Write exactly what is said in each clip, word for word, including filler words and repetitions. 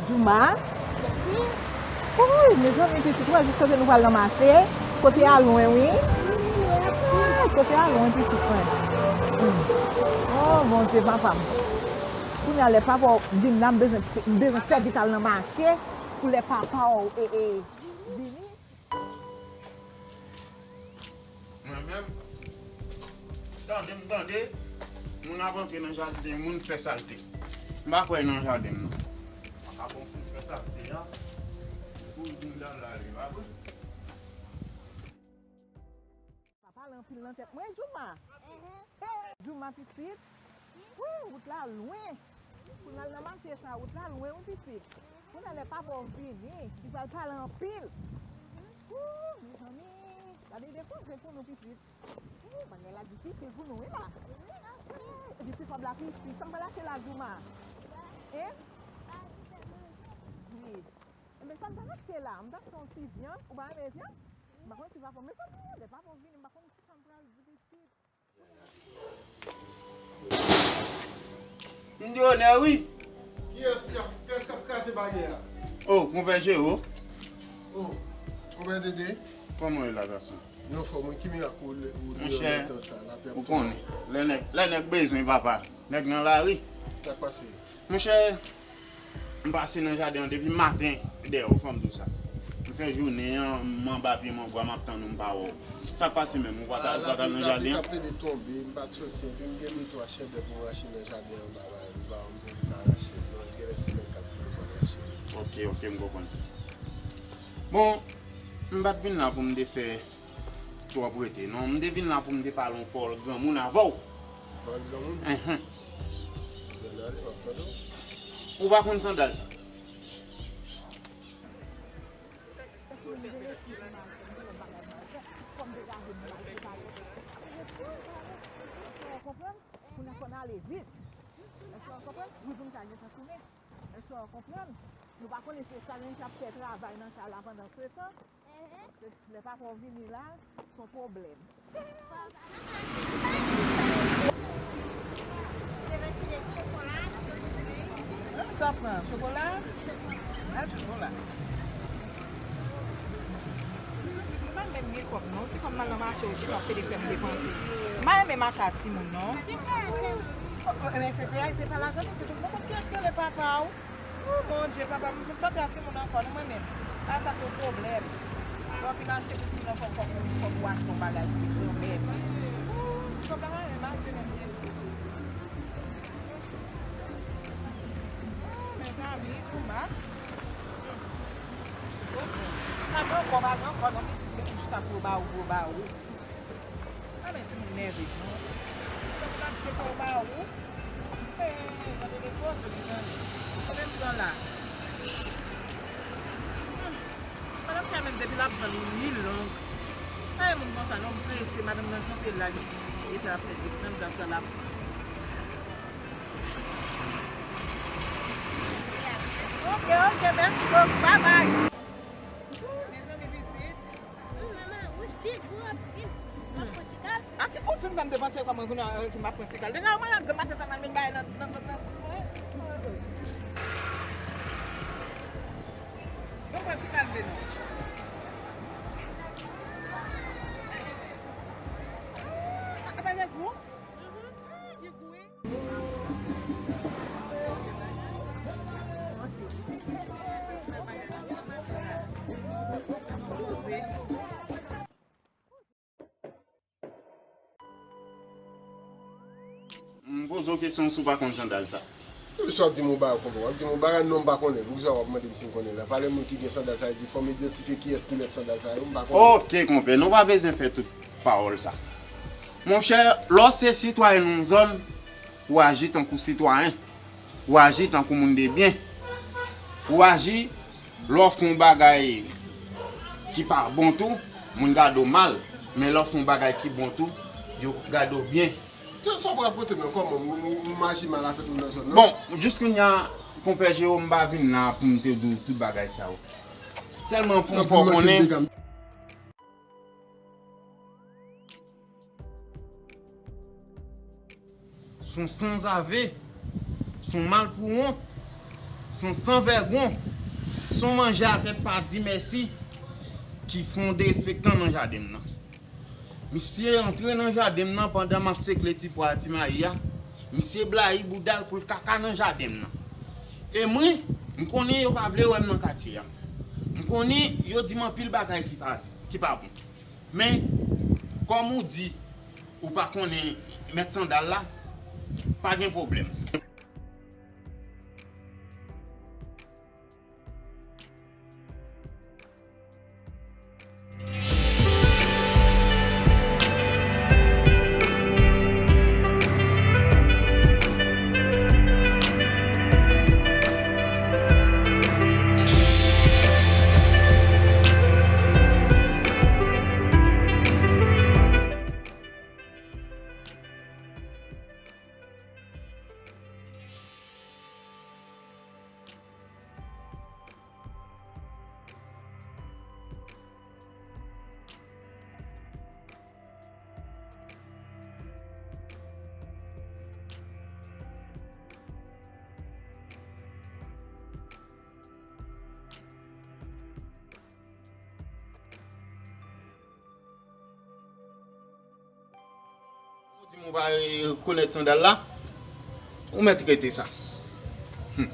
Jouma? Woy, mezanmi, pitit, wè, jiskote nou pral nan mache. Kote a lwen, wi. Ay, kote a lwen, pitit mwen. Hmm. Oh, Bondye, papa m. Kounye a, lè papa w vin la, m bezwen, m bezwen fè vit al nan mache pou lè papa w, e, e, vini. Mwen menm, tande m tande, moun ap antre nan jaden moun fè salte. M pa kwè nan jaden m non. A bon pou fè salte a, pou vin dan lari, pa vre? Pa pale anpil nan tèt mwen, Jouma. Hey, Jouma pitit. Wouy, wout la lwen. Pou n al nan mache sa, wout la lwen, wi, pitit. Kounye a lè papa w vini, li pral pale anpil. Wouy, mezanmi, gade de koze pou nou, pitit. Wouy, bagay la difisil pou nou, wi, la. Epi ti kòb la piti, sa m pral achte la, Jouma? Hein? Wi. Enben, sa m pral achte la, m pral achte yon ti vyann, ou pa renmen vyann? M pa konn si papa w, mezanmi, lè papa w vini, m pa konn sa m pral di pitit. M di onè wi. Kiyès k ap, kiyès k ap kraze baryè a? Oh, konpè Jero. Oh, konpè Dede. Kòman w ye la, gason? Nou anfòm wi, ki mirak ou, ou di yo nan tan sa, lapè ap fè. Ou konnen, lè nèg, lè nèg bezwen papa, nèg nan lari. Sa k pase? Monchè, m pase nan jaden an depi maten dèyè w, fò m di w sa. M fè jounen an, m anba pye mangwa, m ap tann ou, m pa wè w. Sa k pase menm? Ou pa t al, ou pa t al nan jaden an? Lapli t ap plede tonbe, m pa t soti, epi m gen de twa chandè pou m rache nan jaden an anba, bay, m pa, m pa rache. Non, genlè semèn k ap vini m pral rache. Ok, ok, m konprann. Bon, m pa t vin la pou m te fè twòp rete non. M te vin la pou m te pale yon pawòl granmoun avè w. Pawòl granmoun? Enhen. Bèl ale, m ap tande w. Ou pa konn sandal sa? Konprann? Pou n konn ale vit. Èske w konprann? Wi, pou m ka gentan tounen. Èske w konprann? Nou pa konnen se Stalin k ap fè travay nan kay la pandan se tan. Paske lè papa w vini la, se yon pwoblèm. Sa pran chokola? Al chokola. Mwen pa menm gen kòb non. Ti kòb m al nan mache, ou di m ap pede fè m depanse. M pa renmen mache a timoun non. Ebyen, se te a, se pa lajan li, se tout moun konn kiyès ki rele papa w. Oh, Bondye, papa, m tante a timoun ankò, nou mwen menm. A, sa se yon pwoblèm. Lè w fin achte pou timoun nan, fòk, fòk, fòk ou achte yon bagay pou li, yon bèl. Oh, ti kòb la pa menm achte menm pyès. Oh, mezanmi, Jouma. Pa gen ankò, pa gen ankò, non, pitit, se pou chita pou yo ba ou, pou yo ba ou. A, men timoun nève non. Fòk m achte pou yo ba ou. Hey, gade de koze, mezanmi. Konbyen m pran la? Hmm. Madanm sa menm depi l ap vann li long. Ay, moun konsa non, m prese, madanm nan chante la, li Li t ap fè tout menm jan sa l ap. Ok, ok, mèsi bokou, babay. Mezanmi, pitit. Manman, wouch li gwo anpil. M ap pran ti kal. Ak ou fin ban m depanse kòman pou nou di m ap pran ti kal. Deja, mwen ap gen maten sa mal men bagay nan, nan, nan, nan. Yo pran ti kal vle nou. Apa de gou? M poze w kesyon si w pa konn sandal sa. Misye ap di m yon bagay konpè. W ap di m yon bagay non, m pa konnen. Poukisa w ap mande m si m konnen la? Pale moun ki gen sandal sa, di fò m idantifye kiyès ki mèt sandal sa yo, m pa konnen. Ok, konpè, nou pa bezwen fè tout pawòl sa. Monchè, lè w se sitwayen nan yon zòn, ou aji tankou sitwayen. Ou aji tankou moun de byen. Ou aji, lè w fè yon bagay ki pa bon tou, moun gade w mal. Men lè w fè yon bagay ki bon tou, yo gade w byen. Sa w pral pote m nan kòman m, m, m aji mal avèk moun nan zòn nan? Bon, jis kounye a, konpè Jewòm, m pa vin la pou m te di w tout bagay sa yo. Sèlman pou m fè w konnen. S on sanzave, s on malpouwont, s on sanvègwon, s on manje a tèt pa di mèsi ki fè yon derespektan nan jaden m nan. Misye antre nan jaden m nan pandan m ap sekle ti pwa a, ti mayi a. Misye blayi bouda l pou l kaka nan jaden m nan. E mwen, m konnen yo pa vle wè m nan katye a. M konnen yo di m anpil bagay ki pa, ki pa bon. Men, kòm ou di ou pa konnen mèt sandal la, pa gen pwoblèm. Ou di m ou pa rekonèt sandal la, ou mèt rete sa. Hmm.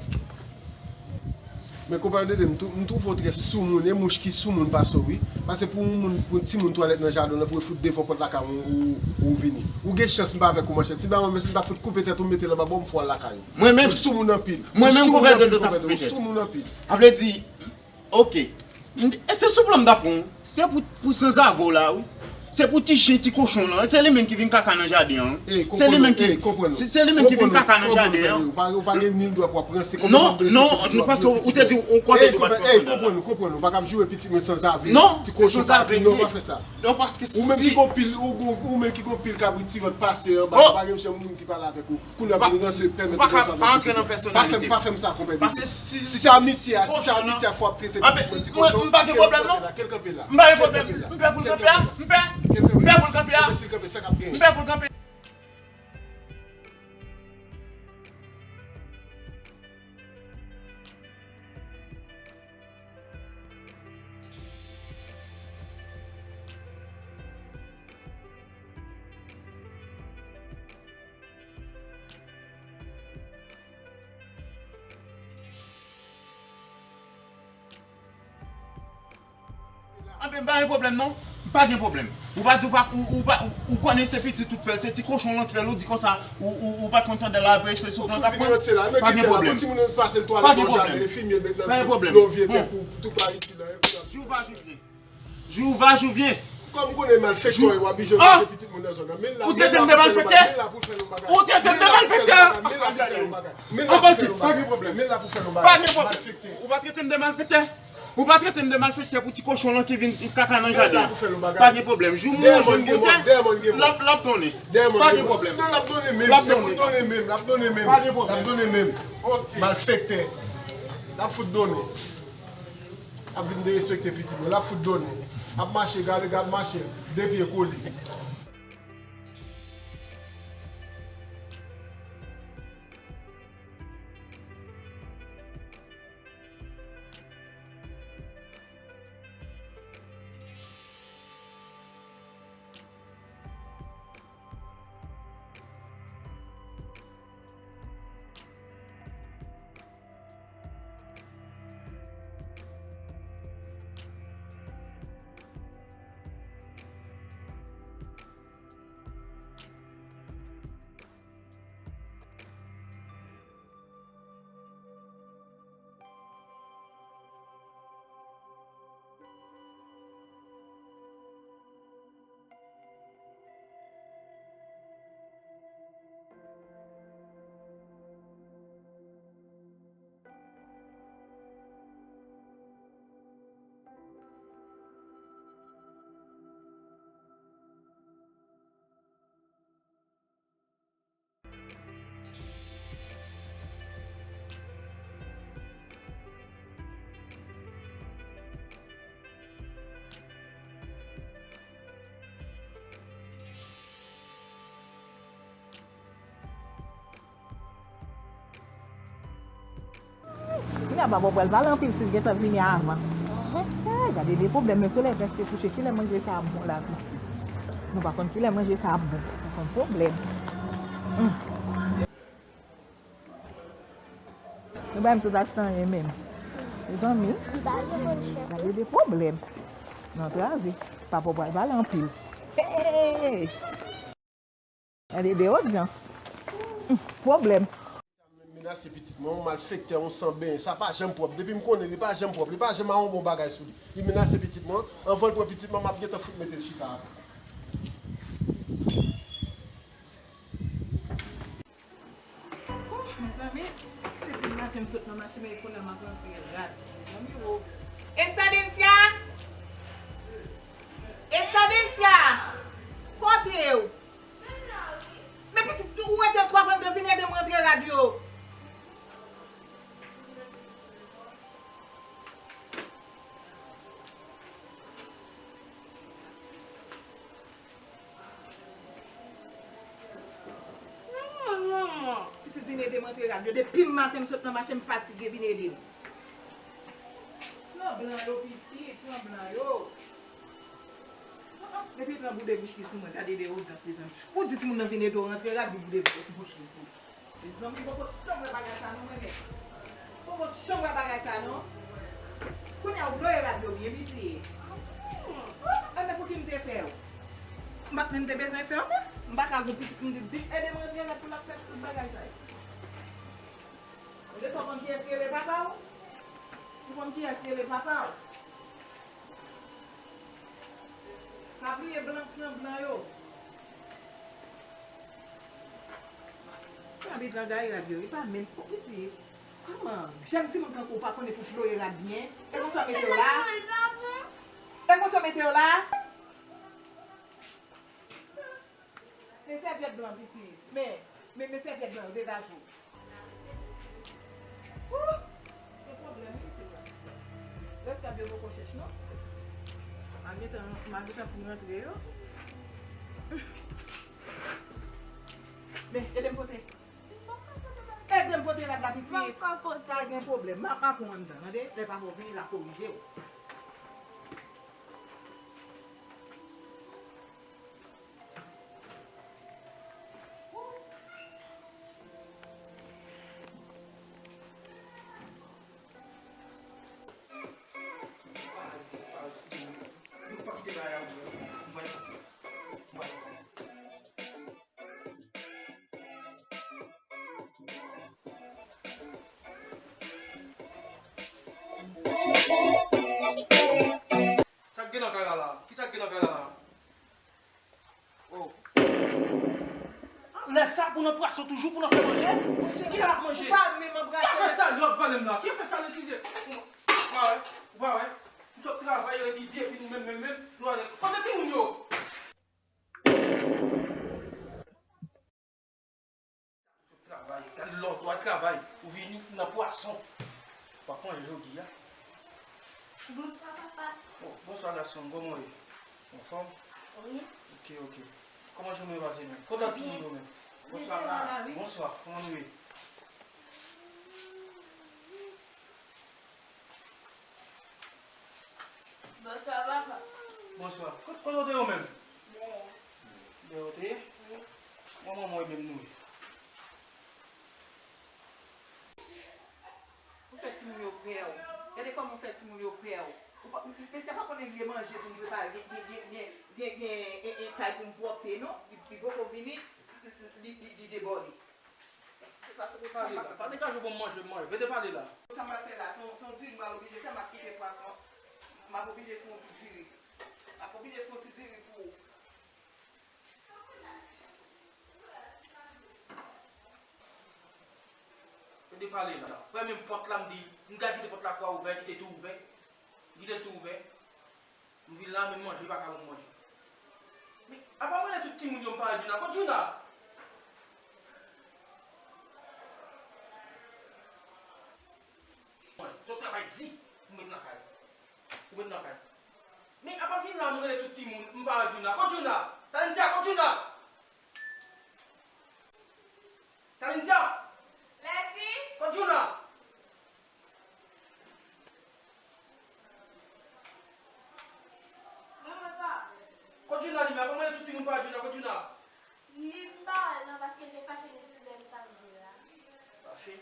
Men konpè Dede, m tou-, m twouve w trè soumoun, e mouch ki soumoun pase w, wi. Paske pou yon moun, pou yon timoun twalèt nan jaden w lan, pou yo fout devan pòt lakay ou, ou, ou vini. Ou gen chans m pa avèk ou manchèt. Si m pa manchèt, m t ap fout koupe tèt ou, m mete l anba bò, m fè w al lakay ou. Mwen menm? Ou soumoun anpil. Mwen menm, konpè Dede, t ap koupe tèt. Ou soumoun anpil. Sa vle di, Ok. E se souplan m t ap pran. Se pou, pou sanzave w la, wi. Se pou ti chen, ti kochon lan. Se li menm ki vin kaka nan jaden an. Se li menm ki, se, se li menm ki vin kaka nan jaden an. Ou pa, ou pa gen nil dwa pou ap ranse. Non, non, nou panse ou te di ou konte di ou pa t kontan la. Konprann ou, konprann ou. Pa kab joure pitit mwen sanzave. Non, se sanzave li ye. Non, pa fè sa. Non, paske si. Ou menm ki gon pil, ou, ou, ou menm ki gon pil kabrit ti vant pase anba, pa gen janm moun ki pale avèk ou. Kounye a pou nou ranse pèmèt ou pa ka, pa antre nan pèsonalite. Pa fè m, pa fè m sa, konpè. Paske si, si se amitye a, si se amitye a, fò ap trete pitit mwen ti kochon. Mwen, m pa gen pwoblèm, non. Kite l kanpe la, kite l kanpe la. M pa gen pwoblèm. M pè pou l kanpe a, m pè. Kite l kanpe la. M pè pou l kanpe a. Enben si l kanpe, sa k ap genyen? M pè pou l kanpe. Anben, m pa gen pwoblèm, non. M pa gen pwoblèm. Ou pa di ou pa, ou, ou pa, ou, ou konnen se pitit ou t fè l, se ti kochon lan t fè l, ou di konsa, ou, ou, ou pa t konn sandal la, apre se souplan t ap pran. Pa gen pwoblèm. Pa gen pwoblèm. Pa gen pwoblèm. Bon. Jour va, jour vient. Jour va, jour vient. Kòm ou konnen malfektè, w ap bijo manje pitit moun nan zòn nan. Men la, ou trete m de malfektè? Men la pou l fè nou bagay. Ou trete m de malfektè? Men la pou l fè nou bagay. Men la pou l fè nou bagay. Pa gen pwoblèm. Men la pou l fè nou bagay. Pa gen pwoblèm. Malfektè. Ou pa trete m de malfektè? Ou pa trete m de malfektè pou ti kochon lan ki vin kaka nan jaden an. Pa gen pwoblèm. Jou m wè yon jèn botè, l ap, l ap donnen. Pa gen pwoblèm. Non, l ap donnen menm. L ap donnen. L ap donnen menm. Pa gen pwoblèm. L ap donnen menm. Ok. Malfektè. L ap fout donnen. Ap vin derespekte pitit mwen. L ap fout donnen. Ap mache, gade, gade mache. De pye kole. Kounye a papa w pral pale anpil si l gentan vini avan. Eh, gade de pwoblèm, men solèy prèske kouche. Kilè manje sa ap bon la, pitit? Nou pa konn kilè manje sa ap bon. Sa se yon pwoblèm. Hmm. Nou bay m sot achte anyen menm. Mezanmi. Gade de pwoblèm. N antrave. Papa w pral pale anpil. Hey! Gade de odyans. Hmm, pwoblèm. Menase pitit mwen, yon malfektè, yon san benyen. Sa pa janm pwòp. Depi m konnen, li pa janm pwòp. Li pa janm a yon bon bagay sou li. Li menase pitit mwen. Anvan l pran pitit mwen, m ap gentan fout mete l chita atè. Oh, mezanmi, depi maten m sot nan mache, men kounye a m ap rantre rad. Mezanmi, oh. Estadencia! Estadencia! Kote w? Men pitit, ou rete twa pandan vin ede m rantre rad yo. Manman, manman. Pitit vin ede m rantre rad yo. Depi maten m sot nan mache, m fatige, vin ede m. Pran blan yo, pitit, pran blan yo. Depi pran boude bouch li sou mwen, gade de odyans, mezanmi. Ou di timoun nan vin ede w rantre rad, li boude bouch li sou. Mezanmi, poko janm wè bagay sa non, mwen menm. Poko janm wè bagay sa non. Kounye a ou bloye rad yo byen, piti. Enben, pou ki m te fè w? M pa t menm te bezwen fè w, non. M pa ka gon pitit, m di, vin ede m rantre rad pou l ap fè tout bagay sa yo. Ou gentan konn kiyès ki rele papa w? Ou konn kiyès ki rele papa w? Pa bliye blan, pran blan yo. Abit lan gaye rad yo, li pa menm pou piti. Kòman? Jèn timoun tankou w pa konnen pou ploye rad byen? E konsa w mete yo la? E konsa w mete yo la? Se sèvyèt blan piti. Men, men, men sèvyèt blan yo degaje w. Ooh! Gen pwoblèm wi isit la. Reskab yo poko chèch non. M a gentan, m a gentan fin rantre yo. Men, ede m pote. Ede m pote rad la piti. Pa gen pwoblèm. M a, m a pran anndan, tande? Lè papa w vini, l a korije w. Sa k gen nan kay la la? Kisa k gen nan kay la la? Oh. Lè sa pou nan pwason toujou pou nan fè manje? Ki lè n ap manje? Ou pa menm anbrase. Ki afè sa yo ap pale m la? Ki afè sa mesye? Mwen, mwen, Pa wè, m sot travay, yo di vye, epi nou menm, menm, menm, nou ale. Kote timoun yo? Sot travay, gad lòd, w al travay, ou vini nan pwason. W ap manje jodi a. Bonswa, papa. Oh, bonswa, gason m, kòman w ye? Anfòm? Wi. Ok, ok. Kòman jounen pase menm? Kote timoun yo menm? Bonswa, pa. Bonswa, kòman nou ye? Bonswa, papa. Bonswa. Kot, kot w te ye menm? Dèyè. Dèyè w te ye? Wi. Manman mwen menm nou ye. Ou fè timoun yo pè w. Gade kòman w fè timoun yo pè w. Ou pa, mesye a pa konnen vye manje pou l prepare, gen, gen, gen, gen, gen, gen, gen kay pou m pwòpte, non. Li, li poko vini, li, li, li debòde. Sa, sa, sa, sa, pa degaje w ban m manje, m manje. Vete pale la. Sa m pral fè la, se yon, se yon diri m pral oblije fè, m ap kite pwason. M ap oblije fè yon ti diri. M ap oblije fè yon ti diri pou ou. Vete pale la. Fèmen pòt la, m di, m ka kite pòt la kwa ouvè, kite tou ouvè. Kite tou ouvè. M vin la, men manje, pa ka ban m manje. Men, apa m rele tout timoun yo, m pa wè Djouna. Kot Djouna? Manje, se yon travay di pou met nan kay. Pou met nan kay. Men, apa m vin la, m rele tout timoun, m pa wè Djouna. Kot Djouna? Talensia, kot Djouna? Talensia! Lèti! Kot Djouna? Mwen, mwen pa. Kot Djouna li menm? Apa mwen tout timoun pa Djouna, kot Djouna? Li m pa wè l non, paske l te fache depi lè m t ap jwe a. Fache?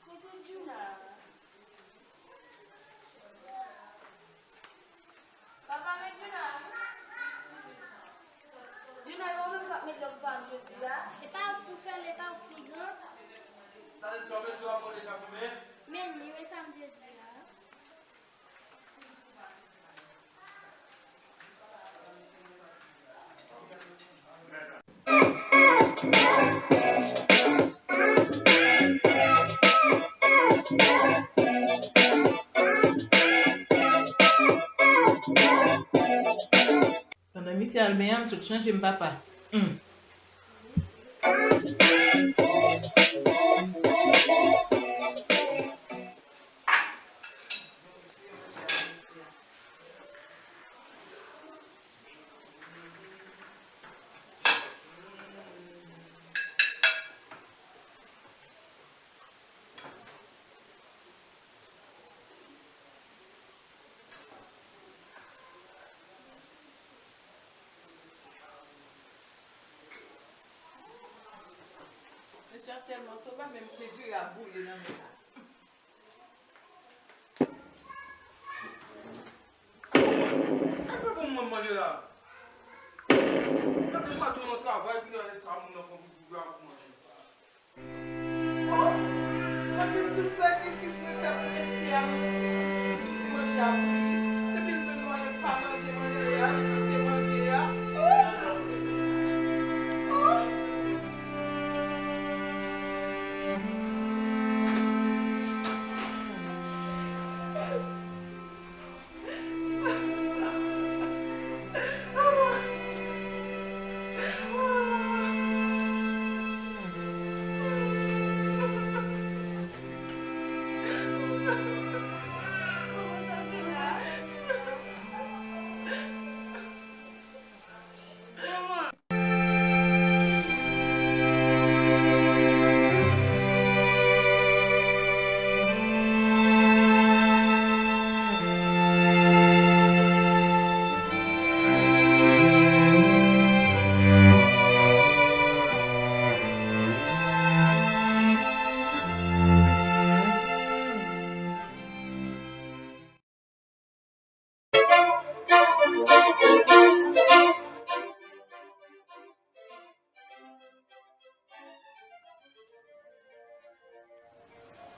Kote Djouna? Papa, men Djouna. Djouna, e ou menm k ap met lòt pa m jodi a? E pa ou k pou fè l, e pa ou k pi gran? Sa vle di sa w met dlo a mole ka fime? Men li, men sa m te di a. Pandan misye al benyen, m sot chanje m papa. Humm. Mesye a tèlman sov, pa menm plen diri a boule nan men l la. Gade pou mwen manje la. Gade patwon nan travay, kounye a se sa moun nan pran pou boujwa pou manje. Oh, malgre tout sakrifis mwen fè pou mesye a, mwen di manje a pou li. Epi l jwenn mwayen pa manje manje a, li kite manje a. Oh! Oh!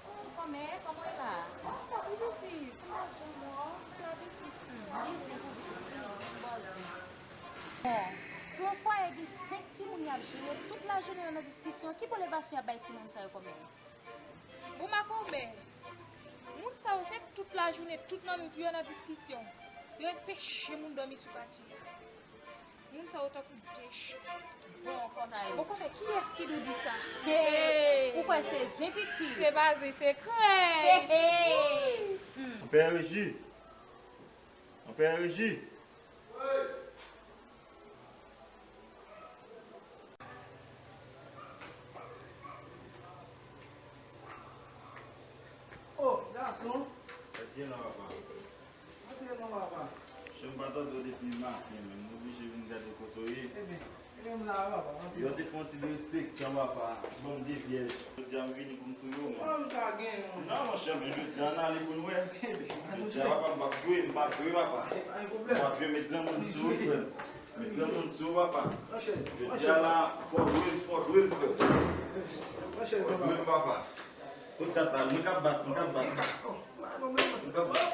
Oh, kòmè, kòman w ye la? Oh, papi pitit, kòman w ye? Papi pitit, hmm, izi pou pitit, hmm, bon, bon. Pou yon fwaye gen senk timoun y ap jere, tout lajounen yo nan diskisyon, ki bò levasyon y ap bay timoun sa yo kòm èd? Bon, makonbè, moun sa yo se tout lajounen, tout lannwit pou yo nan diskisyon. Yo enpeche moun dòmi sou patye. Moun sa yo tankou dech. Bon, kòmay. Bon, kòmay, kiyès ki nou di sa? Hey! Ou kwè se zen piti? Se pa zen, se krèy. Hey, hey! Hmm. Anpè Reji! Anpè Reji! Oh, gason. Sa k gen la, papa? Antre non, papa. Chè, m pa tande w depi maten, men m oblije vin gade kote w ye. Ebyen, ebyen, m la, papa. Yo te fè yon ti derespektan, papa. Banm de vyèj. Jodi a m vini pou m touye w, men. Mwen m ta gen, non. Non, monchè, men jodi a n ale pou n wè. Jodi a, papa, m p ap jwe, m p ap jwe, papa. M p ap jwe, met granmoun sou ou, frè m. Met granmoun sou ou, papa. Jodi a la, fò w dwe m, fò w dwe m, frè. Fò w dwe m, papa. Kot kat la? Mwen k ap bat, mwen k ap bat. Mwen k ap bat.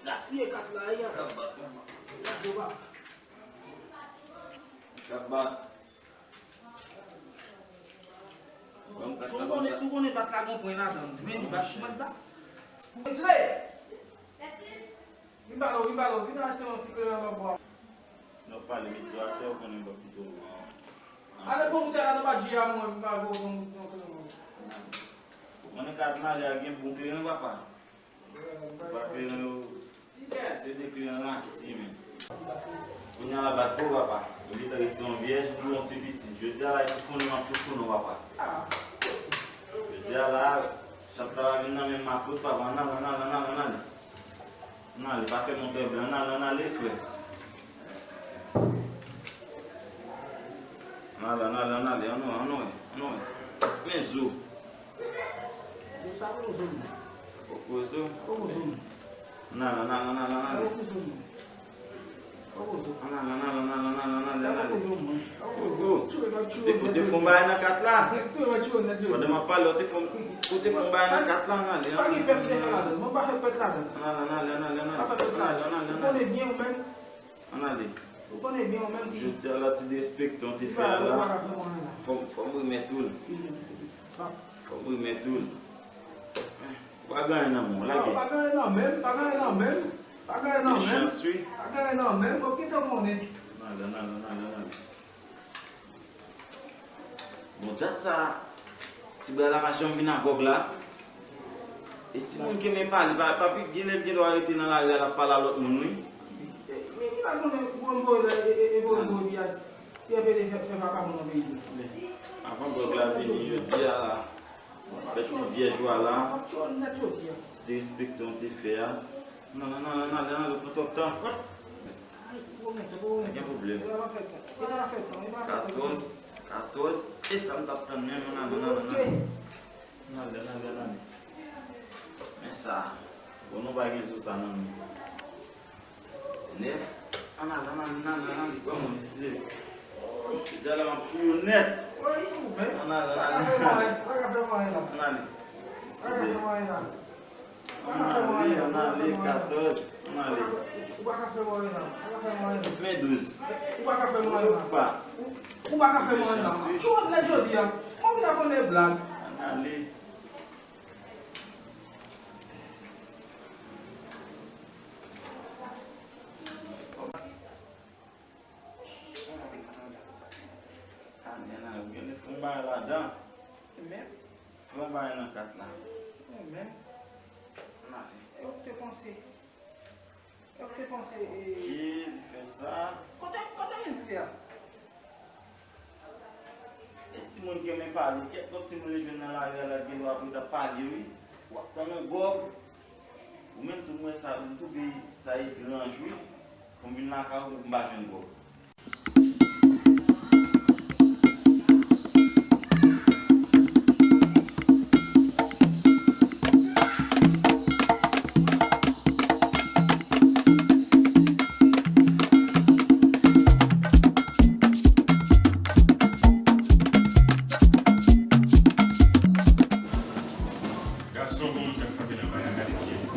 Gaspiye kat la, ya. Mwen k ap bat. Mwen k ap bat. Ban m kat la, ban m kat. Si w konnen bat la gen pwen ladan l. Men li bat, mwen bat. Vin ba l, vin ba l, vin achte yon ti kleren nan bwa. N ap pale, mete yo atè, ou konnen m p ap kite w. Ale pran boutèy la nan badji a mwen, m pa voye w pran yon kleren. Ou konnen kat Maria gen bon kleren, papa. Ou pa kleren yo, se de kleren rasi, men. Kounye a la bat pou papa. Ou gentan retire yon vyèj pou yon ti pitit. Jodi a la, e toufonnen w ap toufonnen w, papa. Jodi a la, chat la va vin nan men makout, papa. Ann al, ann al, ann al, ann al. Ann ale, pa fè montè blan. Ann ale, ann ale, frè. Ann ale, ann ale, ann ale. Ann wè, ann wè, ann wè. Men zo. Zo sa gwo zo, non. Poko zo. Poko zo, non. Ann ale, ann ale, ann ale, ann ale. Poko zo, non. Poko zo. Ann ale, ann ale, ann ale, ann ale, ann ale, ann ale. Sa poko zo, non. Poko. Ou te, ou te fon bagay nan kat la. Pandan m ap pale, ou te fon, ou te fon bagay nan kat la, ann ale, ann ale. Pa gen pèt ladan. Mwen pa fè pèt ladan. Ann ale, ann ale, ann ale, ann ale. Pa fè pèt ladan. Ann ale, ann ale, ann ale. Ou konnen byen ou menm. Ann ale. Ou konnen byen ou menm ki... Jodi a la, ti derespektan w te fè a la. Ou pa ka fè mwen anyen la. Fò, fò m remèt ou l. Fò m remèt ou l. Ou pa gen anyen nan men w, lage. Non, pa gen anyen nan men m, pa gen anyen nan men m. Pa gen anyen nan men m. Gen chans, wi. Pa gen anyen nan men m, ok, tan konnen. Ann ale, ann ale, ann ale, ann ale. Bon, dat sa, ti bra la pa janm vin avòg la. E timoun kenbe pale, pa, pa pi gen lè l gen dwa rete nan lari a, l ap pale a lòt moun, wi. Men ki la konnen gwo m voye la, e, e, e voye gwo epi a, epi a pede fè, fè vakabon nan peyi a. Men, avan bòg la vini, yo di a la, fè ti vyèj ou a la, ti derespektan w te fè a. Nan, nan, nan, nan, nan, nan, pran twòp tan. Ay, ou remèt, ou remèt. Pa gen pwoblèm. Katòz, katòz, e sa m t ap tann menm, nan, nan, nan, nan, nan. Nan, nan, nan, nan, nan. Men sa, bon, nou pa gen zo sa nan nou. Nèf, ann al, ann al, ann al, ann al, li pran mwen, eskize. Li di a la m ap touye w nèt. Ann al, ann al, ann al. Ann al, eskize. Ann ale, ann ale, katòz, ann ale. Ou pa ka fè mwen anyen la. Ou pa ka fè mwen anyen la. Men douz. Ou pa ka fè mwen anyen la. Ou pa. Ou, ou pa ka fè mwen anyen la. Chans, wi. Jodi a, jodi a. Mwen vin ap konnen blag. Ann ale. Ann ale, ann ale. Ou genlè fè yon bagay ladan. Men. Fè yon bagay nan kat la. Men. Ann ale. E ou te panse? E ou te panse, e... Ki li fè sa? Kote, kote minis li a? E timoun ki renmen pale, kèk lòt timoun li jwenn nan lari a la, gen dwa pou l t ap pale, wi. W ap tann yon gòg. Ou menm tou, m wè sa, m twouve sa etranj, wi. Pou m vin lakay ou, pou m pa jwenn gòg. Gason, bon, moun k ap frape nan bay la, gade kiyès.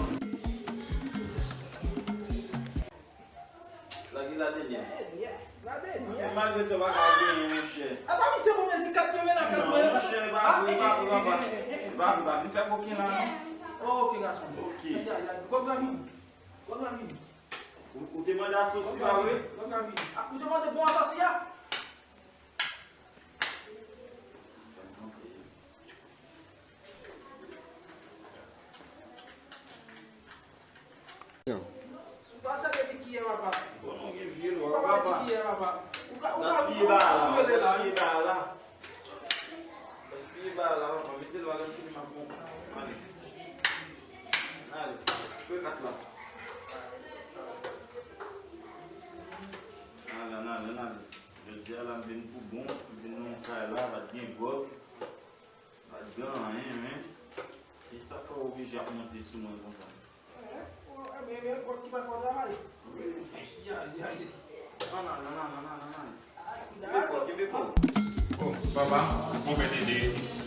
Lage la, Denie. Li pa vre, papa. Li pa vre, pa vin fè koken la, non. Oh, ok, gason. Ok. Ay, ay, ay. Gòg la vini. Gòg la vini. Ou, ou te mande asosi, pa vre? Gòg la vini. Ah, ou te mande bon asosi a? Si w pa sèvi kiyè, papa. Bon, nou gen vye lwa, papa. Ou ka, ou ka, ou ka, gaspiye bagay la, ou ka gaspiye bagay la. Gaspiye bagay la, papa. Mete lwa nan fini m ap bon. Ale. Ale. Koupe kat la. Ale, ale, ale, ale. Jodi a la, m vin pou bon, m vin nan yon kay la, pa t gen gòg. Pa t gen anyen, men. E sa fè w oblije ap monte sou mwen konsa? Enben, enben, gòg ki pa fè w travay. Wi. Ay, ay, ay. Ann al, ann al, ann al, ann al. Kenbe kò w, kenbe kò w. Oh, papa, ou konprann ede.